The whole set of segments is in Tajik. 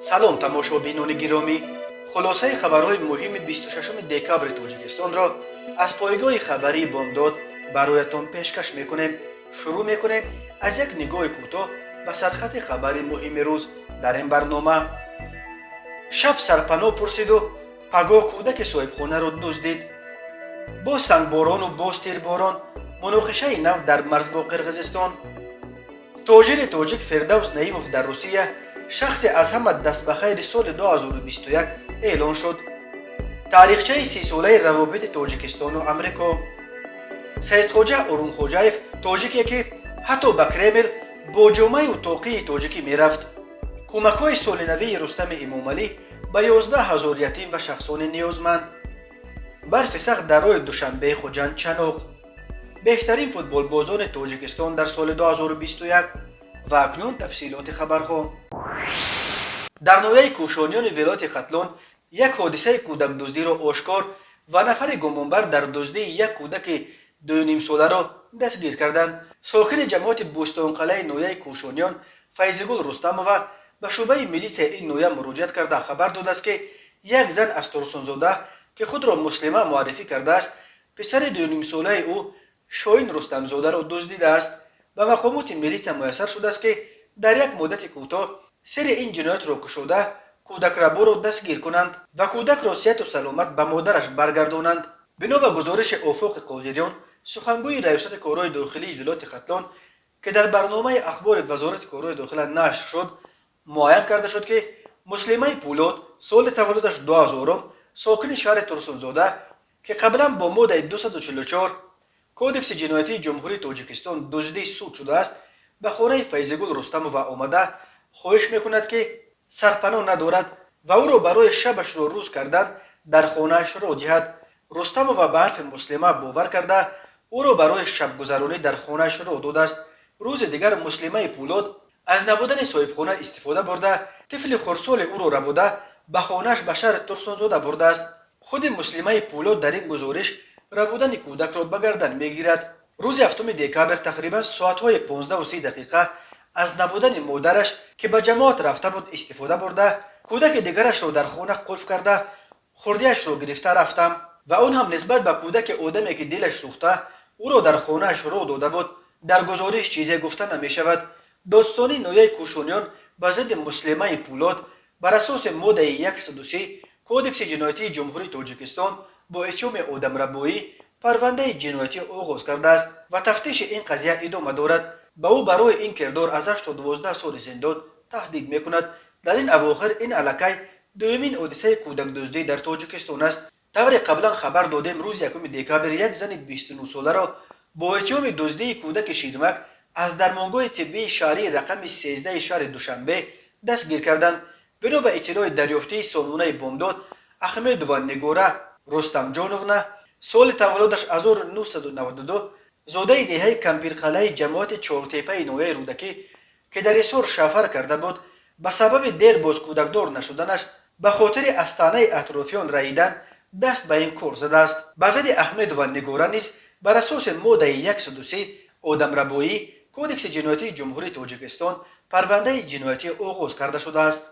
Салом, тамошобинони гиромӣ! Хулосаи хабарҳои муҳими 26 декабри Тоҷикистонро аз пойгоҳи хабарии «Бомдод» бароятон пешкаш мекунем. Шурӯъ мекунем аз як нигоҳи кӯтоҳ ба сархати хабари муҳими рӯз дар ин барнома. Шаб сарпаноҳ пурсиду пагоҳ кӯдаки соҳибхонаро дуздид. Боз сангборону боз тирборон, муноқишаи нав дар марз бо Қирғизистон. Тоҷири тоҷик Фирдавс Наимов дар Русия шахсе аз ҳама дастбахайри соли 2021 эълон шуд. Таърихчаи 30-солаи равобити Тоҷикистону Амрико. Саидхоҷа Орунхоҷаев, тоҷике, ки ҳатто ба Кремл бо ҷомаю тоқии тоҷикӣ мерафт. Кӯмакҳои солинавии Рустами Эмомалӣ ба 11 000 ятим ва шахсони ниёзманд. Барфи сахт дар роҳи Душанбе Хуҷанд Чаноқ. Беҳтарин футболбозони Тоҷикистон дар соли 2021. Ва акнун тафсилоти хабарҳо. Дар ноҳияи Кӯшониёни вилояти Хатлон як ҳодисаи кӯдакдуздиро ошкор ва нафари гумонбар дар дуздии як кӯдаки 2,5-соларо дастгир карданд. Сокини ҷамоати Бӯстонқалъаи ноҳияи Кӯшониён Файзигул Рустамова ба шӯъбаи милитсияи ин ноҳия муроҷиат карда, хабар додааст, ки як зан аз Турсунзода, ки худро Муслима муаррифӣ кардааст, писари 2,5-солаи ӯ Шоҳин Рустамзодаро дуздидааст. Ба мақомоти милитсия муяссар шудааст, ки дар як муддати кӯтоҳ сири ин ҷиноятро кушода, кӯдакраборо дастгир кунанд ва кӯдакро сиҳату саломат ба модараш баргардонанд. Бино ба гузориши Офоқи Қодириён, сухангӯи Раёсати корҳои дохилии вилояти Хатлон, ки дар барномаи ахбори Вазорати корҳои дохила нашр шуд, муайян карда шуд, ки Муслимаи Пулод, соли таваллудаш 2000-ум, сокини шаҳри Турсунзода, ки қаблан бо моддаи 244 Кодекси ҷиноятии Ҷумҳурии Тоҷикистон, дуздӣ, суд шудааст, ба хонаи Файзигул Рустамова омада, хоҳиш мекунад, ки сарпаноҳ надорад ва ӯро барои шабашро рӯз кардан дар хонааш роҳ диҳад. Рустамова ба ҳарфи Муслима бовар карда, ӯро барои шабгузаронӣ дар хонааш роҳ додааст. Рӯзи дигар Муслимаи Пулод аз набудани соҳибхона истифода бурда, тифли хурдсоли ӯро рабуда, ба хонааш ба шаҳри Турсунзода бурдааст. Худи Муслимаи Пулод дар ин гузориш рабудани кӯдакро ба гардан мегирад. Рӯзи 7 декабр тақрибан соатҳои 15:30 аз набудани модараш, ки ба ҷамоат рафта буд, истифода бурда, кӯдаки дигарашро дар хона қулф карда, хурдиашро гирифта рафтам ва он ҳам нисбат ба кӯдаки одаме, ки дилаш сӯхта, ӯро дар хонааш роҳ дода буд, дар гузориш чизе гуфта намешавад. Додстонии ноҳияи Кӯшониён ба зидди Муслимаи Пулод бар асоси моддаи 130 Кодекси ҷиноятии Ҷумҳурии Тоҷикистон бо иттиҳоми одамрабоӣ парвандаи ҷиноятӣ оғоз кардааст ва тафтиши ин қазия идома дорад. Ба ӯ барои ин кирдор аз 8 то 12 соли зиндон таҳдид мекунад. Дар ин авохир ин аллакай дуюмин ҳодисаи кӯдакдуздӣ дар Тоҷикистон аст. Тавре қаблан хабар додем, рӯзи 1 декабр як зани 29-соларо бо иттиҳоми дуздии кӯдаки ширмак аз дармонгоҳи тиббии шаҳрии рақами 13 шаҳри Душанбе дастгир карданд. Бино ба иттилои дарёфтии сомонаи «Бомдод», Ахмедова Нигора Рустамҷоновна, соли таваллудаш 1992, зодаи деҳаи Кампирқалъаи ҷамоати Чортепаи ноҳияи Рӯдакӣ, ки дар Ҳисор шавҳар карда буд, ба сабаби дер боз кӯдакдор нашуданаш, ба хотири аз таънаи атрофиён раидан даст ба ин кор задааст. Ба зидди Ахмедова Нигора низ бар асоси моддаи 103, одамрабоӣ, Кодекси ҷиноятии Ҷумҳурии Тоҷикистон парвандаи ҷиноятӣ оғоз карда шудааст.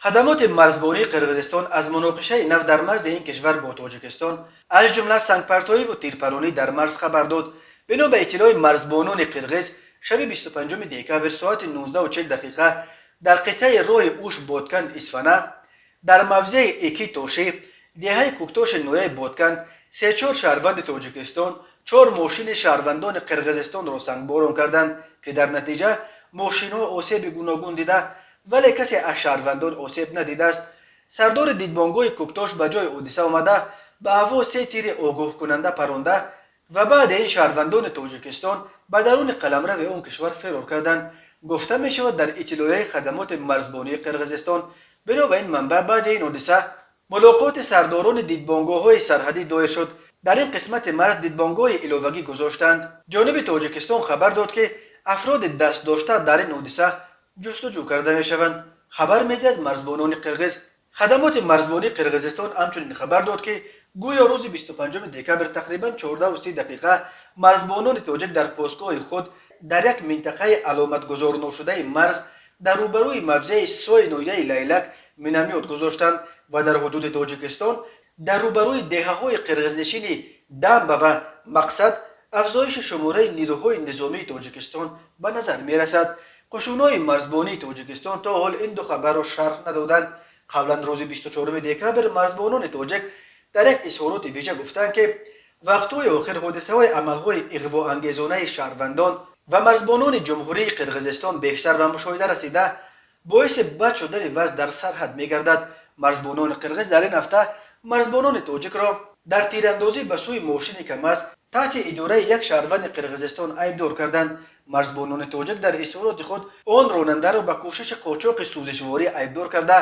Хадамоти марзбонии Қирғизистон аз муноқишаи нав дар марзи ин кишвар бо Тоҷикистон, аз ҷумла сангпартоиву тирпаронӣ дар марз, хабар дод. Бино ба иттилои марзбонони қирғиз, шаби 25 декабр соати 19:40 дар қитъаи роҳи Уш Ботканд Исфана, дар мавзеи Эки Тоши, деҳаи Кӯктоши ноҳияи Ботканд, се-чор шаҳрванди Тоҷикистон чор мошини шаҳрвандони Қирғизистонро сангборон карданд, ки дар натиҷа мошинҳо осеби гуногун дида, вале касе аз шаҳрвандон осеб надидааст. Сардори дидбонгоҳи Кӯктош ба ҷои ҳодиса омада, ба ҳаво се тири огоҳкунанда паронда ва баъди ин шаҳрвандони Тоҷикистон ба даруни қаламрави он кишвар фирор карданд, гуфта мешавад дар иттилоияи хадамоти марзбонии Қирғизистон. Бино ба ин манбаъ, баъди ин ҳодиса мулоқоти сардорони дидбонгоҳҳои сарҳадӣ доир шуд. Дар ин қисмати марз дидбонгоҳи иловагӣ гузоштанд. Ҷониби Тоҷикистон хабар дод, ки афроди дастдошта дар ин ҳодиса ҷустуҷӯ карда мешаванд, хабар медиҳад марзбонони қирғиз. Хадамоти марзбонии Қирғизистон ҳамчунин хабар дод, ки гӯё рӯзи 25 декабр тақрибан 14:30 марзбонони тоҷик дар постгоҳи худ дар як минтақаи аломатгузорношудаи марз Дар рӯбарӯи мавзеи Сои ноҳияи Лайлак миномёт гузоштанд ва дар ҳудуди Тоҷикистон дар рӯбарӯи деҳаҳои қирғизнишини Дамба ва Мақсад афзоиши шумораи нирӯҳои низомии Тоҷикистон ба назар мерасад. Қушунҳои марзбонии Тоҷикистон то ҳол ин ду хабарро шарҳ надоданд. Қаблан рӯзи 24 декабр марзбонони тоҷик дар як изҳороти вижа гуфтанд, ки вақтҳои охир ҳодисаҳои амалҳои иғвоангезонаи шаҳрвандон ва марзбонони Ҷумҳурии Қирғизистон бештар ба мушоҳида расида, боиси бад шудани вазъ дар сарҳад мегардад. Марзбонони қирғиз дар ин ҳафта марзбонони тоҷикро дар тирандозӣ ба сӯи мошини КамАЗ таҳти идораи як шаҳрванди Қирғизистон айбдор карданд. Марзбонони тоҷик дар изҳороти худ он ронандаро ба кӯшиши қочоқи сӯзишворӣ айбдор карда,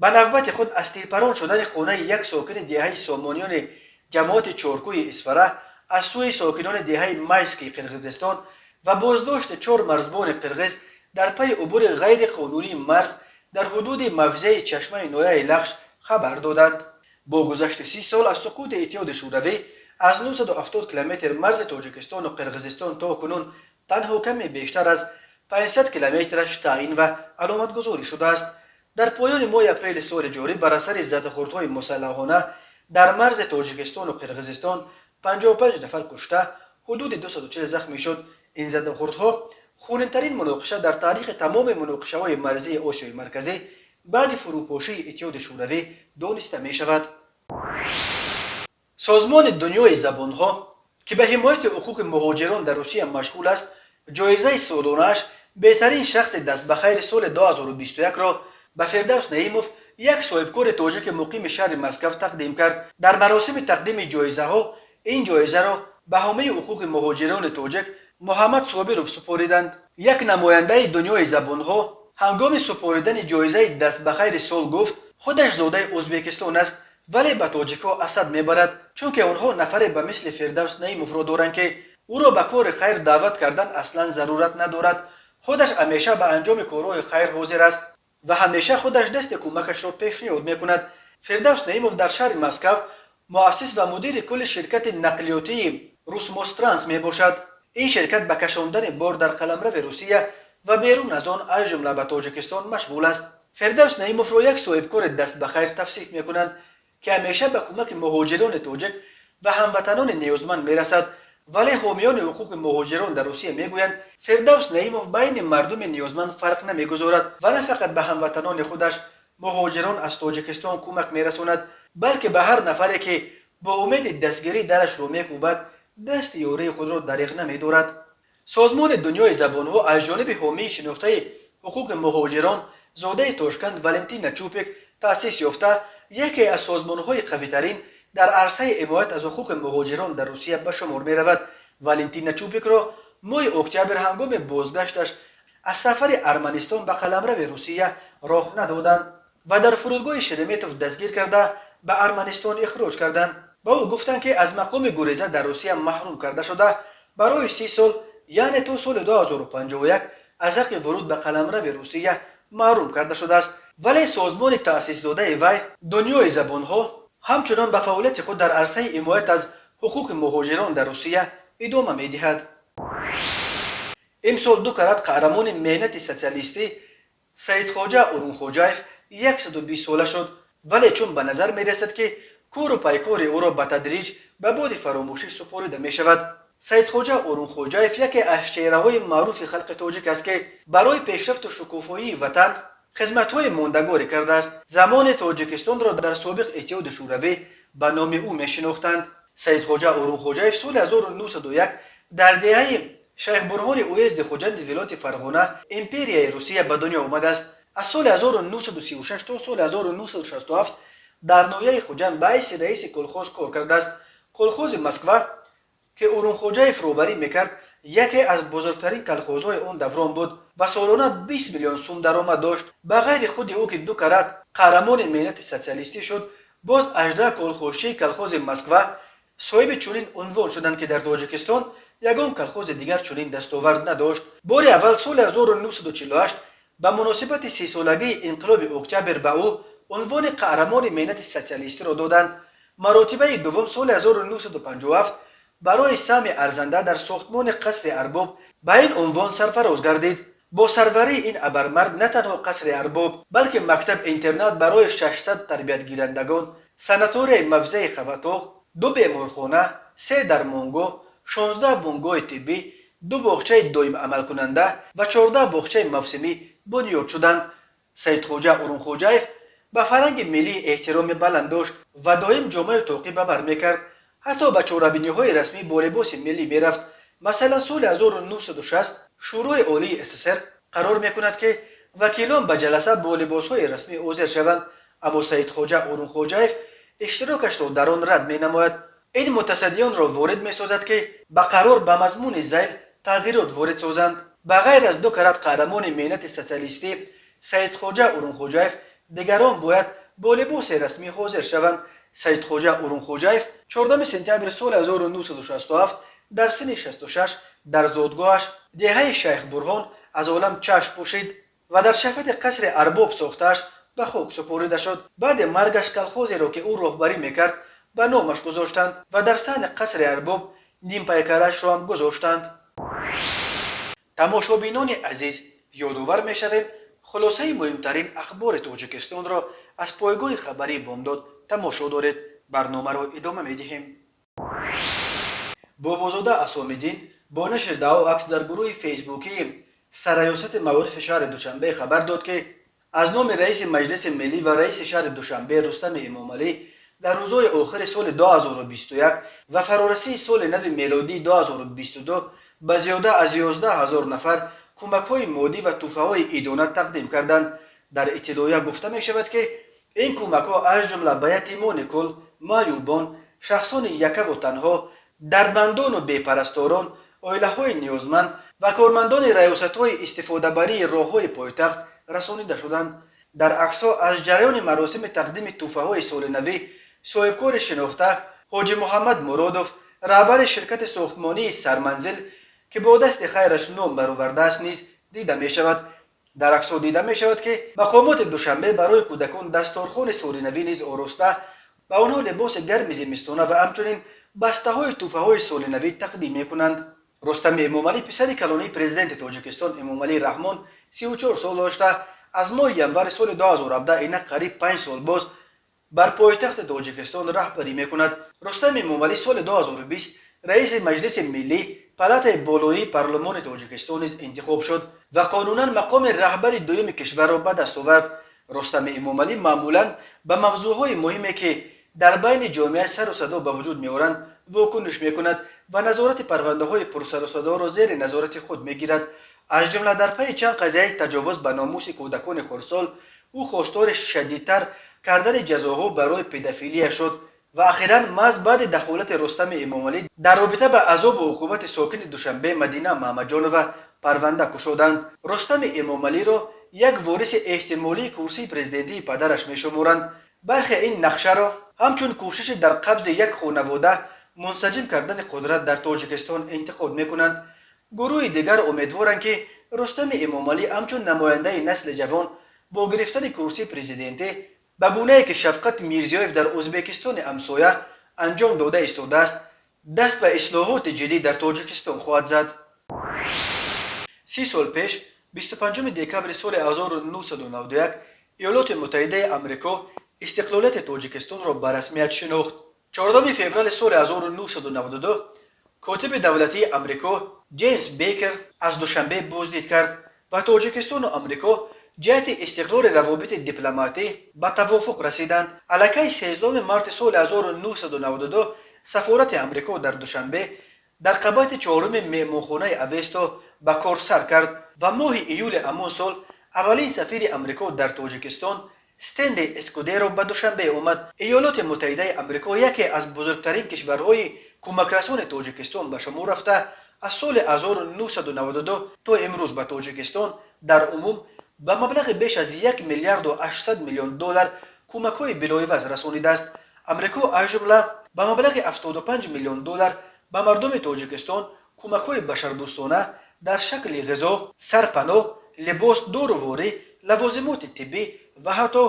ба навбати худ аз тирпарон шудани хонаи як сокини деҳаи Сомониёни ҷамоати Чоркӯи Исфара аз сӯи сокинони деҳаи Майскии Қирғизистон ва боздошти чор марзбони қирғиз дар пайи убури ғайриқонунии марз дар ҳудуди мавзеи Чашмаи ноҳияи Лахш хабар доданд. Бо гузашти 30 сол аз суқути Иттиҳоди Шӯравӣ, аз 970 километр марзи Тоҷикистону Қирғизистон то кунун танҳо каме бештар аз 500 километраш таъин ва аломатгузорӣ шудааст. Дар поёни моҳи апрели соли ҷорӣ бар асари задухӯрдҳои мусаллаҳона дар марзи Тоҷикистону Қирғизистон 55 нафар кушта, ҳудуди 240 захмӣ шуд. Ин задухӯрдҳо хунинтарин муноқиша дар таърихи тамоми муноқишаҳои марзии Осиёи Марказӣ баъди фурӯпошии Иттиҳоди Шӯравӣ дониста мешавад. Созмони Дунёи забонҳо, ки ба ҳимояти ҳуқуқи муҳоҷирон дар Русия машғул аст, ҷоизаи солонааш «Беҳтарин шахси дастбахайри соли 2021-ро ба Фирдавс Наимов, як соҳибкори тоҷики муқими шаҳри Москав, тақдим кард. Дар маросими тақдими ҷоизаҳо ин ҷоизаро ба ҳомии ҳуқуқи муҳоҷирони тоҷик Муҳаммад Собиров супориданд. Як намояндаи Дунёи забонҳо ҳангоми супоридани ҷоизаи дастбахайри сол гуфт, худаш зодаи Ӯзбекистон аст, вале ба тоҷикҳо ҳасад мебарад, чунки онҳо нафаре ба мисли Фирдавс Наимовро доранд, ки ӯро ба кори хайр даъват кардан аслан зарурат надорад. Худаш ҳамеша ба анҷоми корҳои хайр ҳозир аст ва ҳамеша худаш дасти кӯмакашро пешниҳод мекунад. Фирдавс Наимов дар шаҳри Москав муассис ва мудири кулли ширкати нақлиётии Русмостранс мебошад. Ин ширкат ба кашондани бор дар қаламрави Русия ва берун аз он, аз ҷумла ба Тоҷикистон, машғул аст. Фирдавс Наимовро як соҳибкори дастбахайр тавсиф мекунанд, ки ҳамеша ба кӯмаки муҳоҷирони тоҷик ва ҳамватанони ниёзманд мерасад. Вале ҳомиёни ҳуқуқи муҳоҷирон дар Русия мегӯянд, Фирдавс Наимов байни мардуми ниёзманд фарқ намегузорад ва на фақат ба ҳамватанони худаш, муҳоҷирон аз Тоҷикистон, кӯмак мерасонад, балки ба ҳар нафаре, ки бо умеди дастгирӣ дарашро мекӯбад, дасти ёрии худро дариғ намедорад. Созмони Дунёи забонҳо аз ҷониби ҳомии шинохтаи ҳуқуқи муҳоҷирон, зодаи Тошканд Валентина Чупик таъсис ёфта, яке аз созмонҳои қавитарин дар арсаи ҳимоят аз ҳуқуқи муҳоҷирон дар Русия ба шумор меравад. Валентина Чупикро моҳи октябр ҳангоми бозгашташ аз сафари Арманистон ба қаламрави Русия роҳ надоданд ва дар фурудгоҳи Шереметов дастгир карда, ба Арманистон ихроҷ карданд. Ба ӯ гуфтанд, ки аз мақоми гуреза дар Русия маҳрум карда шуда, барои 30 сол, яъне то соли 2051, аз ҳаққи вуруд ба қаламрави Русия маҳрум карда шудааст. Вале созмони таъсисдодаи вай, Дунёи забонҳо, ҳамчунон ба фаъолияти худ дар арсаи ҳимоят аз ҳуқуқи муҳоҷирон дар Русия идома медиҳад. Имсол ду карат Қаҳрамони меҳнати социалистӣ Саидхоҷа Урунхоҷаев 120 сола шуд, вале чун ба назар мерасад, ки кору пайкори ӯро ба тадриҷ ба боди фаромӯшӣ супорида мешавад. Саидхоҷа Урунхоҷаев яке аз чеҳраҳои маъруфи халқи тоҷик аст, ки барои пешрафту шукуфоии ватан хизматҳои мондагорӣ кардааст. Замоне Тоҷикистонро дар собиқ Иттиҳоди Шӯравӣ ба номи ӯ мешинохтанд. Саидхоҷа Урунхоҷаев соли 1901 дар деҳаи Шайхбурҳони уезди Хуҷанди вилояти Фарғона империяи Русия ба дунё омадааст. Аз соли 1936 то соли 1967 дар ноҳияи Хуҷанд ба ҳайси раиси колхоз кор кардааст. Колхози Москва, ки Урунхоҷаев роҳбарӣ мекард, яке аз бузургтарин колхозҳои он даврон буд ва солона 20 миллион сум даромад дошт. Ба ғайри худи ӯ, ки ду карат Қаҳрамони меҳнати социалистӣ шуд, боз 18 колхозчии колхози Москва соҳиби чунин унвон шуданд, ки дар Тоҷикистон ягон колхози дигар чунин дастовард надошт. Бори аввал соли 1948 ба муносибати 30-солагии инқилоби Октябр ба ӯ унвони Қаҳрамони меҳнати социалистиро доданд. Маротибаи дуввум соли 1957 барои саҳми арзанда дар сохтмони Қасри Арбоб ба ин унвон сарфароз гардид. Бо сарварии ин абармард на танҳо қасри арбоб, балки мактаб-интернат барои 600 тарбиятгирандагон, санаторияи мавзеи Хаватоғ, ду беморхона, се дармонгоҳ, 16 бунгоҳи тиббӣ, ду боғчаи доимамалкунанда ва 14 боғчаи мавсимӣ бунёд шуданд. Саидхоҷа Урунхоҷаев ба фарҳанги миллӣ эҳтироми баланд дошт ва доим ҷомаю тоқӣ ба бар мекард. Ҳатто ба чорабиниҳои расмӣ бо либоси миллӣ мерафт. Масалан, соли 1960 Шӯрои Олии СССР қарор мекунад, ки вакилон ба ҷаласа бо либосҳои расмӣ ҳозир шаванд, аммо Саидхоҷа Урунхоҷаев иштирокашро дар он рад менамояд. Ин мутасаддиёнро ворид месозад, ки ба қарор ба мазмуни зайл тағйирот ворид созанд. Ба ғайр аз ду карат қаҳрамони меҳнати социалистӣ Саидхоҷа Урунхоҷаев, дигарон бояд бо либоси расмӣ ҳозир шаванд. Саидхоҷа Урунхоҷаев 4 сентябри соли 1967 дар синни 66 дар зодгоҳаш, деҳаи Шайхбурҳон, аз олам чашм пӯшид ва дар шафати қасри арбоб сохтааш ба хок супорида шуд. Баъди маргаш колхозеро, ки ӯ роҳбарӣ мекард, ба номаш гузоштанд ва дар саҳни қасри арбоб нимпайкарашро ҳам гузоштанд. Тамошобинони азиз, ёдовар мешавем, хулосаи муҳимтарин ахбори Тоҷикистонро аз пойгоҳи хабарии Бомдод тамошо доред. Барномаро идома медиҳем. Бобозода Асомиддин бо нашри даҳо акс дар гурӯҳи фейсбукии Сарраёсати маорифи шаҳри Душанбе хабар дод, ки аз номи раиси Маҷлиси миллӣ ва раиси шаҳри Душанбе Рустами Эмомалӣ дар рӯзҳои охири соли 2021 ва фарорасии соли нави мелодии 2022 ба зиёда аз 11 ҳазор нафар кӯмакҳои моддӣ ва тӯҳфаҳои идона тақдим карданд. Дар иттилоия гуфта мешавад, ки ин кӯмакҳо аз ҷумла ба ятимони кул, маъюбон, шахсони якаву танҳо, дардмандону бепарасторон, оилаҳои ниёзманд ва кормандони раёсатҳои истифодабарии роҳҳои пойтахт расонида шуданд. Дар аксҳо аз ҷараёни маросими тақдими тӯҳфаҳои солинавӣ соҳибкори шинохта Ҳоҷи Муҳаммад Муродов, раҳбари ширкати сохтмонии Сарманзил, ки бо дасти хайраш ном баровардааст, низ дида мешавад. Дар аксҳо дида мешавад, ки мақомоти Душанбе барои кӯдакон дасторхони солинавӣ низ ороста, ба онҳо либоси гарми зимистона ва ҳамчунин бастаҳои тӯҳфаҳои солинавӣ тақдим мекунанд. Рустами Эмомалӣ, писари калонии президенти Тоҷикистон Эмомалӣ Раҳмон, 34 сол дошта, аз моҳи январи соли 2017, инак қариб 5 сол боз, бар пойтахти Тоҷикистон раҳбарӣ мекунад. Рустами Эмомалӣ соли 2020 раиси Маҷлиси миллӣ, палатаи болоии парлумони Тоҷикистон низ интихоб шуд ва қонунан мақоми раҳбари дуюми кишварро ба даст овард. Рустами Эмомалӣ маъмулан ба мавзӯъҳои муҳиме, ки дар байни ҷомеа сару садо ба вуҷуд меоранд, вокуниш мекунад ва назорати парвандаҳои пурсарусадоро зери назорати худ мегирад. Аз ҷумла дар пайи чанд қазияи таҷовуз ба номуси кӯдакони хурдсол ӯ хостори шадидтар кардани ҷазоҳо барои педофилия шуд. Ва ахиран, маҳз баъди дахолати Рустами Эмомалӣ дар робита ба азобу уқубати сокини Душанбе Мадина Маҳмаҷонова парванда кушоданд. Рустами Эмомалиро як вориси эҳтимолии курсии президентии падараш мешуморанд. Бархе ин нақшаро ҳамчун кӯшиши дар қабзи як хонавода мунсаҷим кардани қудрат дар Тоҷикистон интиқод мекунанд. Гурӯҳи дигар умедворанд, ки Рустами Эмомалӣ ҳамчун намояндаи насли ҷавон бо гирифтани курсии президентӣ, ба гунае ки Шавқат Мирзиёев дар Ӯзбекистони ҳамсоя анҷом дода истодааст, даст ба ислоҳоти ҷиддӣ дар Тоҷикистон хоҳад зад. 30 сол пеш, 25 декабри соли 1991, Иёлоти Муттаҳидаи Амрико истиқлолияти Тоҷикистонро ба расмият шинохт. 4 феврали соли 1992 котиби давлатии Амрико Ҷеймс Бейкер аз Душанбе боздид кард ва Тоҷикистону Амрико ҷиҳати истиқрори равобити дипломатӣ ба тавофуқ расиданд. Аллакай 13 марти соли 1992 сафорати Амрико дар Душанбе дар қабати чоруми меҳмонхонаи Авесто ба кор сар кард ва моҳи июли ҳамон сол аввалин сафири Амрико дар Тоҷикистон Стенли Эскудеро ба Душанбе омад. Иёлоти Муттаҳидаи Амрико яке аз бузургтарин кишварҳои кӯмакрасони Тоҷикистон ба шумор рафта, аз соли 1992 то имрӯз ба Тоҷикистон дар умум ба маблағи беш аз 1 миллиарду 800 миллион доллар кӯмакҳои билоиваз расонидааст. Амрико аз ҷумла ба маблағи 75 миллион доллар ба мардуми Тоҷикистон кӯмакҳои башардӯстона дар шакли ғизо, сарпаноҳ, либос, доруворӣ, лавозимоти тиббӣ ва ҳатто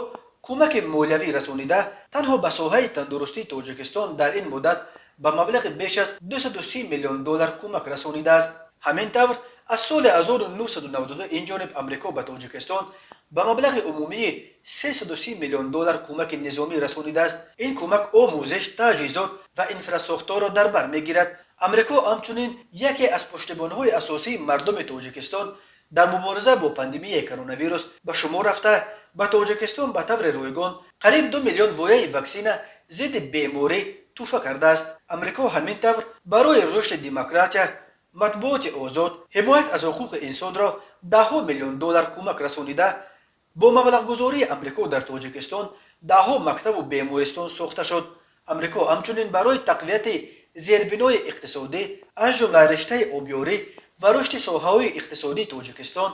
кӯмаки молиявӣ расонида, танҳо ба соҳаи тандурустии Тоҷикистон дар ин муддат ба маблағи беш аз 230 миллион доллар кӯмак расонидааст. Ҳамин тавр, Аз соли 1992 инҷониб Амрико ба Тоҷикистон ба маблағи умумии 330 миллион доллар кӯмаки низомӣ расонидааст. Ин кӯмак омӯзиш, таҷҳизот ва инфрасохторро дар бар мегирад. Амрико ҳамчунин яке аз пуштибонҳои асосии мардуми Тоҷикистон дар мубориза бо пандемияи коронавирус ба шумор рафта, ба Тоҷикистон ба таври ройгон қариб 2 миллион вояи ваксина зидди беморӣ тӯҳфа кардааст. Амрико ҳамин тавр барои рушди демократия, матбуоти озод, ҳимоят аз ҳуқуқи инсонро даҳҳо миллион доллар кӯмак расонида. Бо маблағгузории Амрико дар Тоҷикистон даҳҳо мактабу бемористон сохта шуд. Амрико ҳамчунин барои тақвияти зербинои иқтисодӣ, аз ҷумла риштаи обёрӣ ва рушди соҳаҳои иқтисодии Тоҷикистон,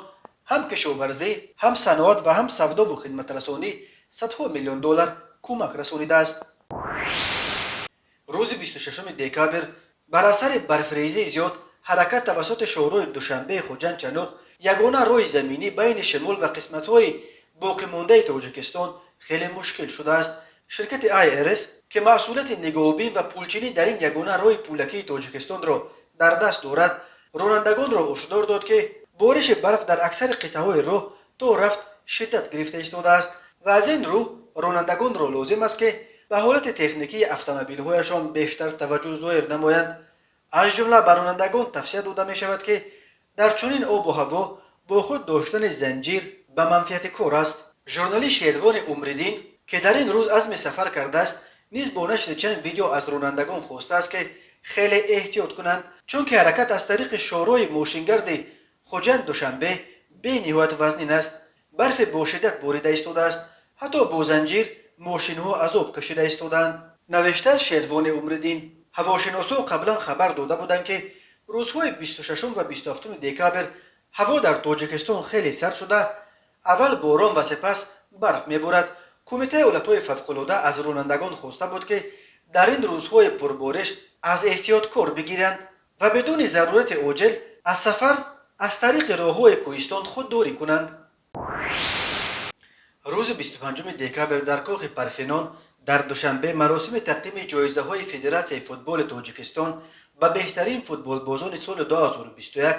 ҳам кишоварзӣ, ҳам саноат ва ҳам савдову хидматрасонӣ садҳо миллион доллар кӯмак расонидааст. Рӯзи 26 декабр бар асари барфрезии зиёд ҳаракат тавассути шоҳроҳи Душанбеи Хуҷанд Чануқ, ягона роҳи заминӣ байни шимол ва қисматҳои боқимондаи Тоҷикистон, хеле мушкил шудааст. Ширкати ИРС, ки масъулияти нигоҳубин ва пулчинӣ дар ин ягона роҳи пулакии Тоҷикистонро дар даст дорад, ронандагонро ҳушдор дод, ки бориши барф дар аксари қитъаҳои роҳ то рафт шиддат гирифта истодааст ва аз ин рӯ ронандагонро лозим аст, ки ба ҳолати техникии автомобилҳояшон бештар таваҷҷӯҳ зоҳир намоянд. Аз ҷумла ба ронандагон тавсия дода мешавад, ки дар чунин обу ҳаво бо худ доштани занҷир ба манфиати кор аст. Журналист Шервони Умриддин, ки дар ин рӯз азми сафар кардааст, низ бо нашри чанд видео аз ронандагон хостааст, ки хеле эҳтиёт кунанд, чунки ҳаракат аз тариқи шоҳроҳи мошингарди Хуҷанд Душанбе бениҳоят вазнин аст. Барфе бо шиддат борида истодааст, ҳатто бо занҷир мошинҳо азоб кашида истодаанд, навиштааст Шервони Умриддин. Ҳавошиносон қаблан хабар дода буданд, ки рӯзҳои 26 ва 27 декабр ҳаво дар Тоҷикистон хеле сард шуда, аввал борон ва сипас барф меборад. Кумитаи ҳолатҳои фавқулода аз ронандагон хоста буд, ки дар ин рӯзҳои пурбориш аз эҳтиёт кор бигиранд ва бидуни зарурати оҷил аз сафар аз тариқи роҳҳои кӯҳистон худдорӣ кунанд. Рӯзи 25 декабр дар кохи Парфенон дар Душанбе маросими тақдими ҷоизаҳои Федератсияи футболи Тоҷикистон ба беҳтарин футболбозони соли 2021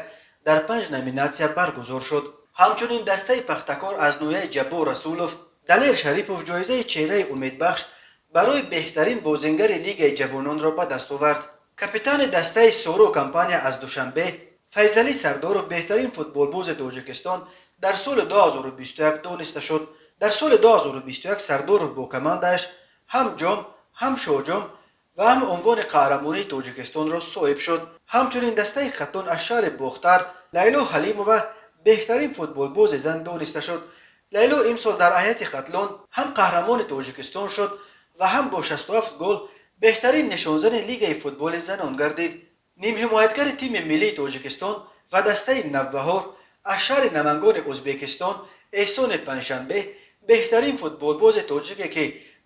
дар панҷ номинатсия баргузор шуд. Ҳамчунин дастаи Пахтакор аз ноҳияи Ҷаббор Расулов Далер Шарипов ҷоизаи чеҳраи умедбахш барои беҳтарин бозингари лигаи ҷавононро ба даст овард. Капитани дастаи Соро компания аз Душанбе Файзалӣ Сардоров беҳтарин футболбози Тоҷикистон дар соли 2021 дониста шуд. Дар соли 2021 Сардоров бо командааш ҳам ҷом, ҳам шоҳҷом ва ҳам унвони қаҳрамонии Тоҷикистонро соҳиб шуд. Ҳамчунин дастаи Хатлон аз шаҳри Бохтар Лайло Ҳалимова беҳтарин футболбози зан дониста шуд. Лайло имсол дар ҳайати Хатлон ҳам қаҳрамони Тоҷикистон шуд ва ҳам бо 67 гол беҳтарин нишонзани лигаи футболи занон гардид. Нимҳимоятгари тими миллии Тоҷикистон ва дастаи Навбаҳор аз шаҳри Намангони Ӯзбекистон Эҳсони Панҷшанбе беҳтарин футболбози тоҷике, ки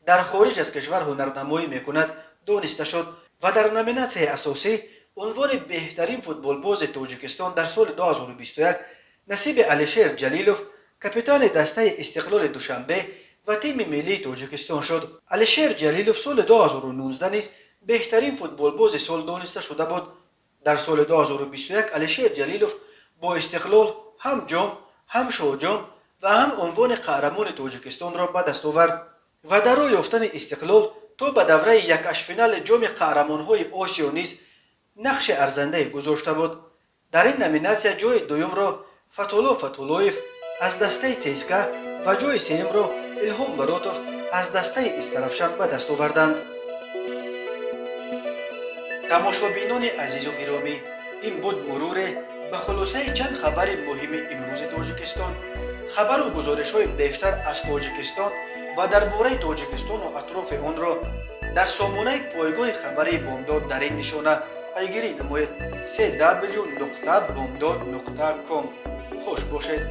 дар хориҷ аз кишвар ҳунарнамоӣ мекунад, дониста шуд ва дар номинатсияи асосӣ унвони беҳтарин футболбози Тоҷикистон дар соли 2021 насиби Алишер Ҷалилов, капитани дастаи Истиқлоли Душанбе ва тими миллии Тоҷикистон шуд. Алишер Ҷалилов соли 2019 низ беҳтарин футболбози сол дониста шуда буд. Дар соли 2021 Алишер Ҷалилов бо Истиқлол ҳам ҷом, ҳам шоҳҷом ва ҳам унвони қаҳрамони Тоҷикистонро ба даст овард ва дар роҳ ёфтани Истиқлол то ба давраи якҳаштфинали Ҷоми қаҳрамонҳои Осиё низ нақши арзандае гузошта буд. Дар ин номинатсия ҷои дуюмро Фатҳулло Фатҳуллоев аз дастаи ЦСКА ва ҷои сеюмро Илҳом Баротов аз дастаи Истаравшан ба даст оварданд. Тамошобинони азизу гиромӣ, ин буд муруре ба хулосаи чанд хабари муҳими имрӯзи Тоҷикистон. Хабару гузоришҳои бештар аз Тоҷикистон ва дар бораи Тоҷикистону атрофи онро дар сомонаи пойгоҳи хабарии Бомдод дар ин нишона пайгирӣ намоед: cw.bomdod.com. Хуш бошед.